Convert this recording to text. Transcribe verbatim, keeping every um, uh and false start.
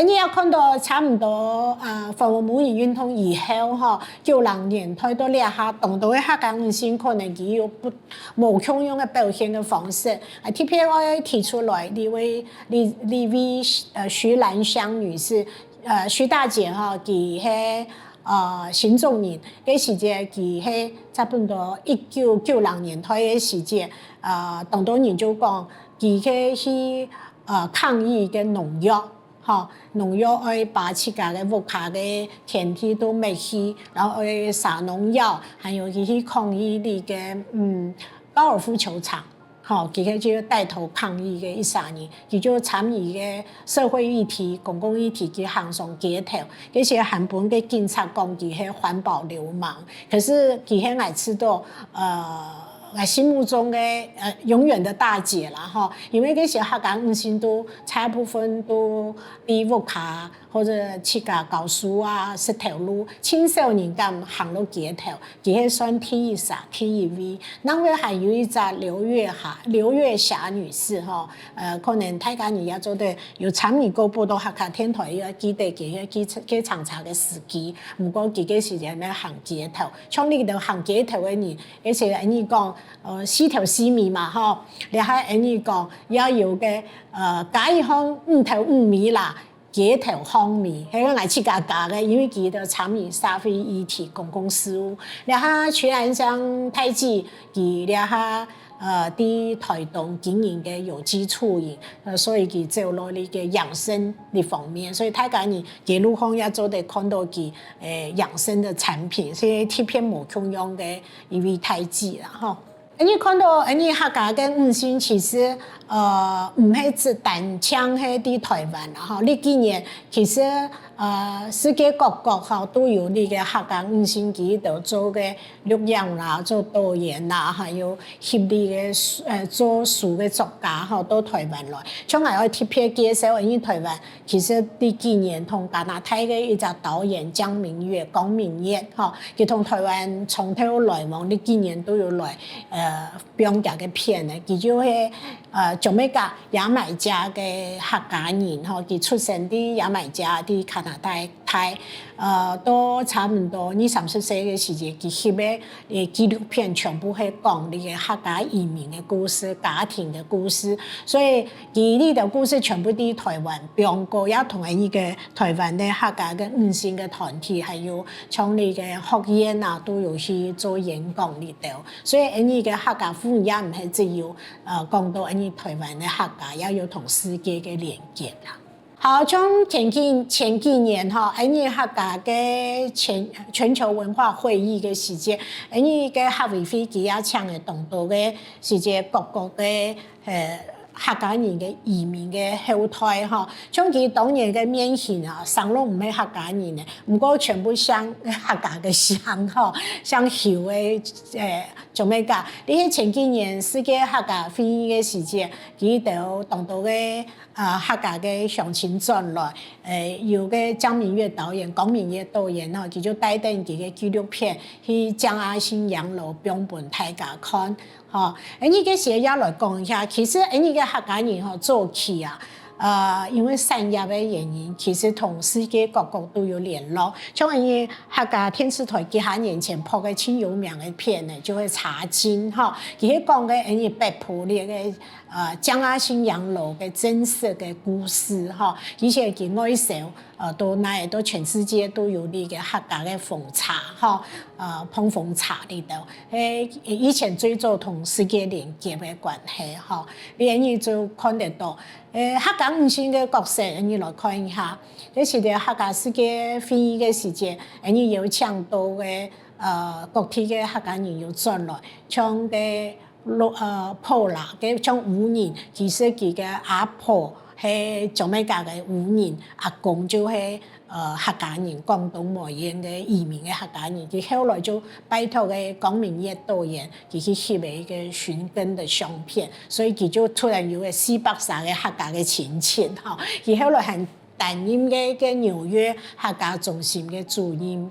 你也看到差毋多，呃，服務母語運動以後吼，九零年代到這下，當多个客家女性可能佢有不無共樣个表現个方式。啊，特別愛提出來，這位，這，這位，呃，徐蘭香女士，呃，徐大姐吼，佢係，呃，新竹人，該時節佢係差不多一九九零年代个時節，呃，當多人就講，佢个去，呃，抗議个農藥。 吼，農藥愛把自家个屋下个田地都滅去，然後愛撒農藥，還有佢去抗議這个，嗯，高爾夫球場，吼，佢个就帶頭抗議个一儕人，佢就參與个社會議題、公共議題去行上街頭，該時還分个警察講佢係環保流氓，可是佢係𠊎知道，呃， 𠊎心目中个，呃，永遠的大姐啦，吼。因為該時客家女性都大部分都在屋下或者自家教書啊，食頭路，盡少人敢行落街頭，佢係算第一儕，第一位。然後還有一隻劉月霞，劉月霞女士，吼，呃，可能大家你也做得有參與過報導客家電台，也記得佢个，佢，佢常常个時機。毋過佢个時間咧行街頭，像你兜行街頭个人， 而且恁樣講，呃，四頭四尾嘛，吼，這下恁樣講，也有个，呃，加一項五頭五尾啦，街頭巷尾，該个𠊎自家加个，因為佢兜參與社會議題、公共事務。這下徐蘭香大姐，佢這下，呃，在臺東經營个有機醋飲，呃，所以佢走落這个養生這方面，所以大家呢，街路項也做得看到佢，呃，養生个產品，所以特別無共樣个 一位大姐啦，吼。𠊎看到𠊎客家个女性其實，呃，毋係只單淨係在臺灣啦，吼。這幾年其實，呃，世界各國，吼，都有這个客家女性佢兜做个錄影啦，做導演啦，還有翕這个書，呃，做書个作家，吼，到臺灣來。像𠊎愛特別介紹，因為臺灣 其實這幾年同加拿大个一隻導演江明月，江明月，吼，佢同臺灣常透來往，這幾年都有來，呃，放厥个片呢。佢就係，呃，Jamaica牙買加个客家人，吼，佢出生在牙買加，在加拿大，大，呃，到差毋多二三十歲个時節，佢翕个，呃，紀錄片全部係講這个客家移民个故事、家庭个故事。所以 佢這兜故事全部在臺灣放過，也同𠊎个臺灣个客家个女性个團體，還有像這个學院啊，都有去做演講這兜。所以𠊎个客家婦女也毋係只有，呃，講到𠊎臺灣个客家，也有同世界个連結啦。好，像前幾，前幾年吼，𠊎客家个全，全球文化會議个時節，𠊎个客委會佢也請个當多个世界各國个 呃，客家人个移民个後代吼，像佢當年个面形啊，生到毋係客家人呢，毋過全部姓客家个姓吼，姓邱个，呃，Jamaica。這係前幾年世界客家會議个時節，佢兜當多个，呃，客家个鄉親轉來，呃，有个江明月導演、江明月導演吼，佢就帶等佢个紀錄片去江阿信洋樓放分大家看。 吼，𠊎个先也來講一下，其實𠊎个客家人吼，早期啊，呃，因為產業个原因，其實同世界各國都有聯絡。像𠊎客家電視台幾下年前拍个盡有名个片呢，就係茶金吼，佢係講个𠊎北埔這个，呃，江阿信洋樓个真實个故事吼，而且佢外銷 呃，到哪位，到全世界都有這个客家个紅茶吼，呃，膨風茶這兜。係以前最早同世界連結个關係吼，你恁樣就看得到。呃，客家女性个角色，你來看一下。這係个客家世界會議个時節，你有請到个，呃，各地个客家人有轉來，像个 老，呃，Paula，該像烏人，其實佢个阿婆係Jamaica个烏人，阿公就係，呃，客家人，廣東梅縣个移民个客家人。佢後來就拜託个江明月導演，佢去翕个一个尋根的相片，所以佢就突然有个四百儕个客家个親戚吼。佢後來還 擔任个，个紐約客家中心个主任，